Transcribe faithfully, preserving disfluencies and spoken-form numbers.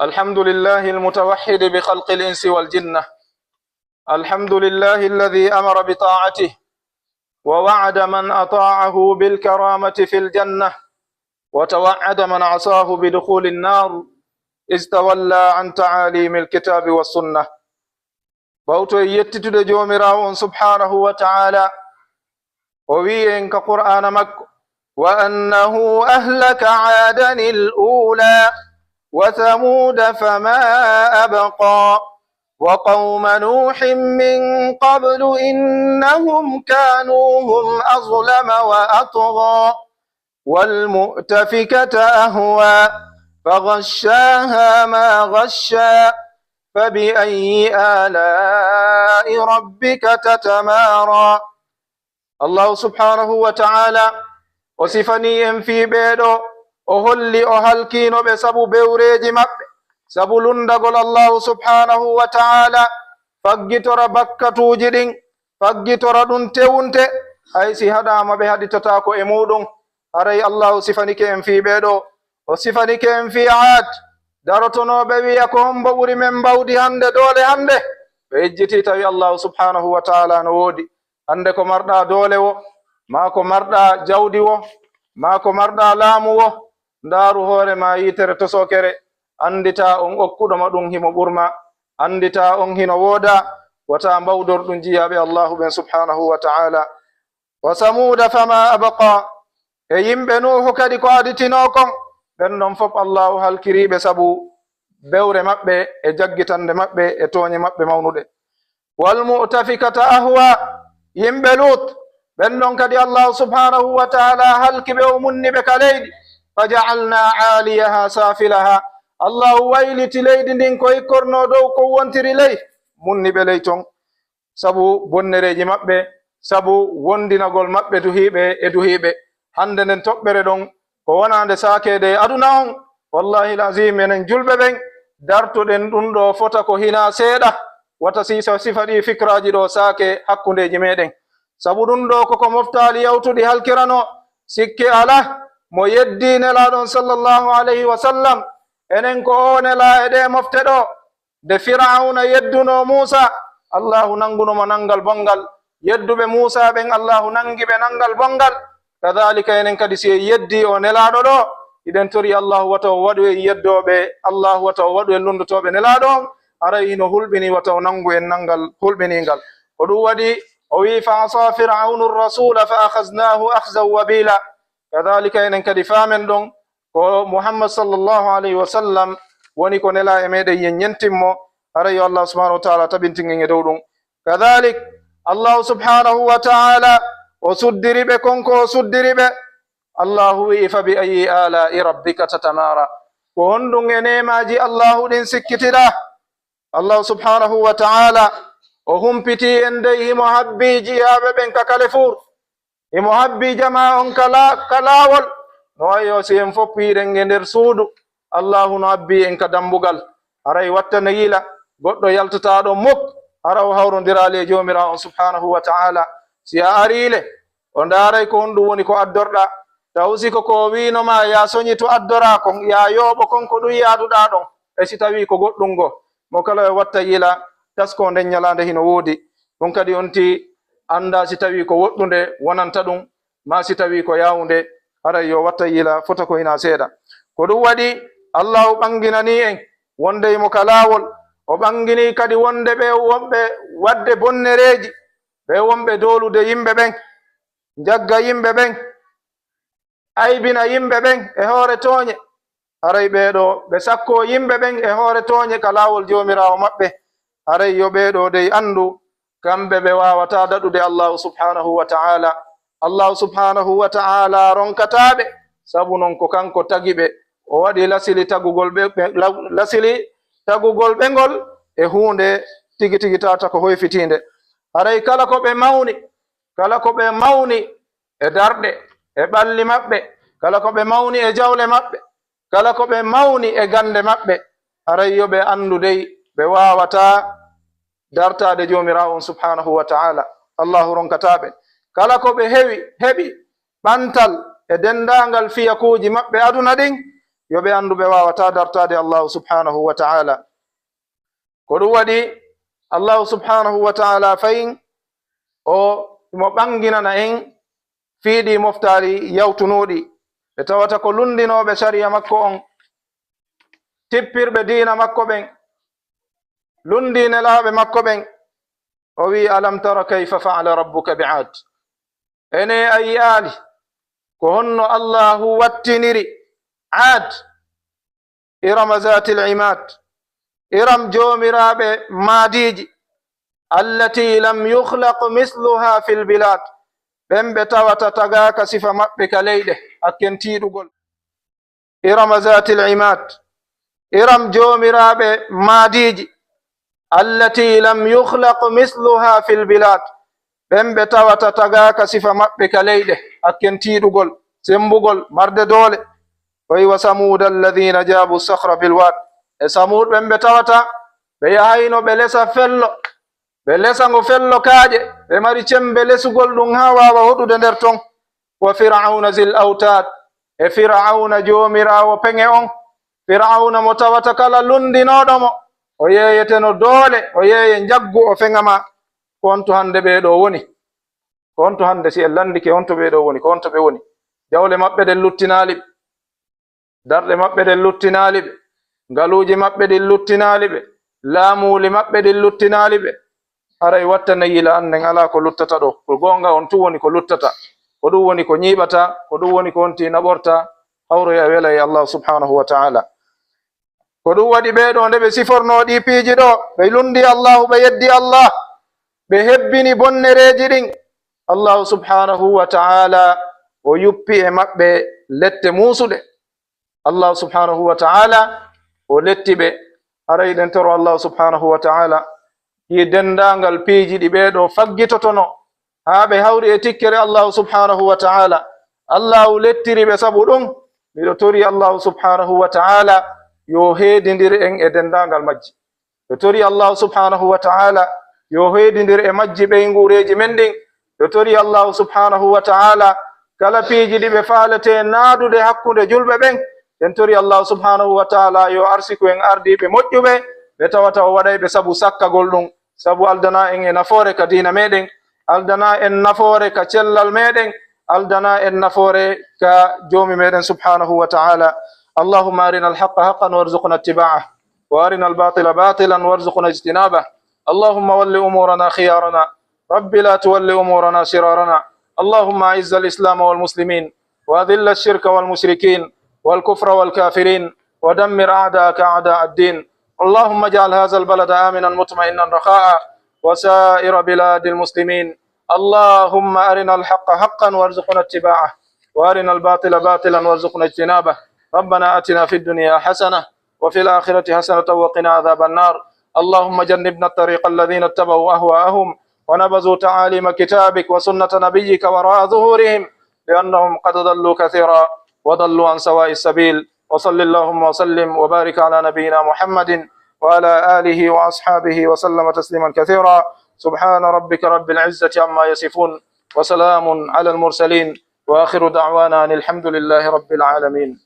الحمد لله المتوحد بخلق الإنس والجنة. الحمد لله الذي أمر بطاعته ووعد من أطاعه بالكرامة في الجنة، وتوعد من عصاه بدخول النار، إذ تولى عن تعاليم الكتاب والسنة. Ɓawto e yettitude Joomiraawo on subhaanahu wa ta'ala, o wi'i en ka Qur'aana makko, وأنه أهلك عادا الأولى وثمود فما أبقى وقوم نوح من قبل إنهم كانوا هم أظلم وأطغى والمؤتفكة أهوى فغشاها ما غشى فبأي آلاء ربك تتمارى. Allahu subhaanahu wa ta'ala o sifanii en fii ɓee ɗoo, o holli o halkiino ɓe sabu bewreeji maɓɓe, sabu lunndagol Allahu subhaanahu wa ta'ala, faggitora bakkatuuji ɗin, faggitora ɗun tewunte, hay si haɗaama ɓe haɗitotaako e muuɗun. Haray Allahu sifanike en fii ɓee ɗoo, o sifanike en fii Aad, darotonooɓe wi'a ko hombo ɓuri men mbawdi hannde, doole hannde? Ɓe ejjitii tawi Allahu subhaanahu wa ta'ala no woodi. Hannde ko marɗaa doole woo, maa ko marɗaa jawdi woo, maa ko marɗaa laamu woo, ndaaru hoore maa yiitere tosookere, annditaa on okkuɗo ma ɗun himo ɓur maa, annditaa on hino woodaa, wata mbawdor ɗun jiyaaɓe Allahu ɓen subhaanahu wa ta'ala. وثمود فما أبقى. E yimɓe Nuuhu kadi ko aditinoo kon, ɓen ɗon fof Allahu halkirii ɓe sabu bewre maɓɓe e jaggitannde maɓɓe e tooñe maɓɓe mawnuɗe. والمؤتفكة أهوى. Yimɓe Luut, ɓen ɗon kadi Allahu subhaanahu wa ta'ala halki ɓe, o munni ɓe ka leydi. فجعلنا عاليها سافلها. Allahu wayliti leydi ndin ko ikkornoo dow, ko wontiri ley, munni ɓe ley ton. Sabu bonnereeji maɓɓe, sabu wonndinagol maɓɓe duhiiɓe e duhiiɓe. Hannde nden toɓɓere ɗon, ko wonaa nde saakeede e aduna on. Wallahi l-azim, enen julɓe ɓen, dartoɗen ɗun ɗoo fota ko hinaa seeɗa. Wata si, so sifa ɗii fikraaji ɗoo saake hakkundeeji meɗen. Sabu ɗun ɗoo koko moftaali yawtuɗi halkiranoo. Sikke alaa, mo yeddii Nelaaɗo on sallallahu alayhi wa sallam, enen ko o nelaa e ɗee mofte ɗoo. Nde Fir'awna yeddunoo Muusaa, Allaahu nannguno mo nanngal bonngal. Yedduɓe Muusaa ɓen, Allaahu nanngi ɓe nanngal bonngal. Kadaalika enen kadi, si en yeddii oo Nelaaɗo ɗoo, hiɗen torii Allaahu wata o waɗu en yeddooɓe, Allaahu wata o waɗu en lunndotooɓe Nelaaɗo on. Haray hino hulɓinii wata o nanngu en nanngal hulɓiniingal. Ko ɗun waɗi o wi'i, فعصى فرعون الرسول فأخذناه أخذا وبيلا. Kadaalika enen kadi faamen ɗon, ko Muhammad sallallahu alayhi wa sallam woni ko nelaa e meɗen, yen ɲentin mo, haray yo Allah subhanahu wa ta'ala tabintin en e dow ɗun. Kadalik, Allah subhanahu wa ta'ala o suddiri ɓe kon ko o suddiri ɓe. Allahu wi'i, فبأي آلاء ربك تتمارى؟ Ko honɗun e neemaaji Allahu ɗin sikkitiɗaa? Allah subhanahu wa ta'ala o humpitii en dey, himo habbii jiyaaɓe ɓen ka kalefuur. Himo habbii jamaa on ka la-, ka laawol. No wayi yo si en fow hiɗen e nder suudu, Allahu no habbii en ka dambugal. Haray watta no yiila, goɗɗo yaltataa ɗon muk, hara o hawrondiraali e Joomiraawo on subhanahu wa ta'ala. Si a arii le, o ndaaray ko honɗun woni ko addorɗaa. Taw si ko ko o wi'ino ma, yaa soɲitu addoraa kon, yaa yooɓo kon, ko ɗun yaaduɗaa ɗon. E si tawii ko goɗɗun goo, mo kala yo watta yiila, taskoo nden ɲalaande hino woodi. Ɗun kadi on tii anndaa si tawii ko woɗɗunde wonanta ɗun, maa si tawii ko yaawunde, haray yo watta yiila fota ko hinaa seeɗa. Ko ɗun waɗi Allahu ɓanginanii en wonde himo ka laawol, o ɓanginii kadi wonde ɓee wonɓe waɗde bonnereeji, ɓee wonɓe doolude yimɓe ɓen, njagga yimɓe ɓen, aybina yimɓe ɓen e hoore tooɲe. Haray ɓee ɗoo ɓe sakkoo yimɓe ɓen e hoore tooɲe ka laawol Joomiraawo maɓɓe. Haray yo ɓee ɗoo dey anndu, kamɓe ɓe waawataa daɗude Allahu subhanahu wa ta'ala. Allahu subhanahu wa ta'ala ronkataa ɓe, sabu non ko kanko tagi ɓe. O waɗi lasili tagugol ɓe, ɓe, la-, lasili tagugol ɓe ngol e huunde tigi tigi tawata ko hoyfitiinde. Haray kala ko ɓe mawni, kala ko ɓe mawni, e darɗe, e ɓalli maɓɓe, kala ko ɓe mawni e jawle maɓɓe, kala ko ɓe mawni e gannde maɓɓe, haray yo ɓe anndu dey, ɓe waawataa dartaade Joomiraawo on subhanahu wa ta'ala. Allahu ronkataa ɓe. Kala ko ɓe hewi, heɓi ɓantal e denndaangal fiyakuuji maɓɓe aduna ɗin, yo ɓe anndu ɓe waawataa dartaade Allaahu subhaanahu wa ta'aala. Ko ɗum waɗi Allaahu subhaanahu wa ta'aala fayin o himo ɓannginana en fii ɗii moftaali yawtunooɗi, ɓe tawata ko lunndinooɓe sariya makko on, tippirɓe diina makko ɓen, lunndii nelaaɓe makko ɓen. O wi'i, "Alam tara kayfa fa'ala rabbuka bi Aad?" Enee, a yi'aali ko honno Allaahu wattiniri Aad? Irama zaatil imaad, Iram joomiraaɓe maadiiji, allati lam yukhlaq misluha fil bilaad, ɓen ɓe tawata tagaaka sifa maɓɓe ka leyɗe, hakken tiiɗugol. Irama zaatil imaad, Iram joomiraaɓe maadiiji, allati lam yukhlaq misluha fil bilaad, ɓen ɓe tawata tagaaka sifa maɓɓe ka leyɗe, hakken tiiɗugol, semmbugol, marde doole. O wi'i, "Wa samuuda alladhiina jaabu sakhra bil waad." E Samuud ɓen ɓe tawata ɓe yahayno ɓe lesa fello, ɓe lesa ngo fello kaaƴe, ɓe mari cemmbe lesugol ɗum haa waawa hoɗude nder ton. "Wa Fir'awna zil awtaad." E Fir'awna joomiraawo peŋe on, Fir'awna mo tawata kala lunndinooɗo mo, o yeeyeteno doole, o yeeye njaggu, o feŋa ma. Ko on to hannde ɓee ɗoo woni? Ko on to hannde, si en lanndike, on to ɓee ɗoo woni? Ko on to ɓe woni? Jawle maɓɓe ɗen luttinaali ɓe. Darɗe maɓɓe ɗen luttinaali ɓe. Ngaluuji maɓɓe ɗin luttinaali ɓe. Laamuuli maɓɓe ɗin luttinaali ɓe. Haray wattane yila an nden, alaa ko luttata ɗoo. Ko goonga, on tun woni ko luttata. Ko ɗum woni ko ñiiɓata, ko ɗum woni ko on tigi naɓorta, hawroya wela e Allaahu subhaanahu wa ta'aala. Ko ɗum waɗi ɓee ɗoo, nde ɓe sifornoo ɗii piiji ɗoo, ɓe lunndii Allaahu, ɓe yeddii Allah, ɓe hebbini bonnereeji ɗin. Allaahu subhaanahu wa ta'aala o yuppi e maɓɓe lette muusuɗe. Allaahu subhaanahu wa ta'aala o letti ɓe. Haray hiɗen toro Allaahu subhaanahu wa ta'aala, ɗii denndaangal piiji ɗi ɓee ɗoo faggitotonoo, haa ɓe hawri e tikkere Allaahu subhaanahu wa ta'aala, Allaahu lettiri ɓe sabu ɗum. Miɗo tori Allaahu subhaanahu wa ta'aala yo heedindir en e denndaangal majji. Miɗo tori Allaahu subhaanahu wa ta'aala yo heedindir e majji ɓeynguureeji men ɗin. Miɗo tori Allaahu subhaanahu wa ta'aala kala piiji ɗi ɓe faaletee naadude hakkunde julɓe ɓen, en tori Allaahu subhaanahu wa ta'aala yo arsiku en ardiiɓe moƴƴuɓe, ɓe tawata o waɗay ɓe sabu sakkagol ɗum. Sabu aldana en e nafoore ka diina meɗen, aldana en nafoore ka cellal meɗen, aldana en nafoore ka Joomi meɗen subhaanahu wa ta'aala. اللهم أرنا الحق حقا وارزقنا اتباعه، وأرنا الباطل باطلا وارزقنا اجتنابه. اللهم ول أمورنا خيارنا، رب لا تول أمورنا شرارنا. اللهم أعز الإسلام والمسلمين، وأذل الشرك والمشركين، والكفر والكافرين، ودمر أعداءك أعداء الدين. اللهم اجعل هذا البلد آمنا مطمئنا رخاء وسائر بلاد المسلمين. اللهم أرنا الحق حقا وارزقنا اتباعه، وأرنا الباطل باطلا وارزقنا اجتنابه. ربنا آتنا في الدنيا حسنة وفي الآخرة حسنة وقنا عذاب النار. اللهم جنبنا الطريق الذين اتبعوا أهواءهم ونبذوا تعاليم كتابك وسنة نبيك وراء ظهورهم، لأنهم قد ضلوا كثيرا وضلوا عن سواء السبيل. وصل اللهم وسلم وبارك على نبينا محمد وعلى آله وأصحابه وسلم تسليما كثيرا. سبحان ربك رب العزة عما يصفون، وسلام على المرسلين، وآخر دعوانا أن الحمد لله رب العالمين.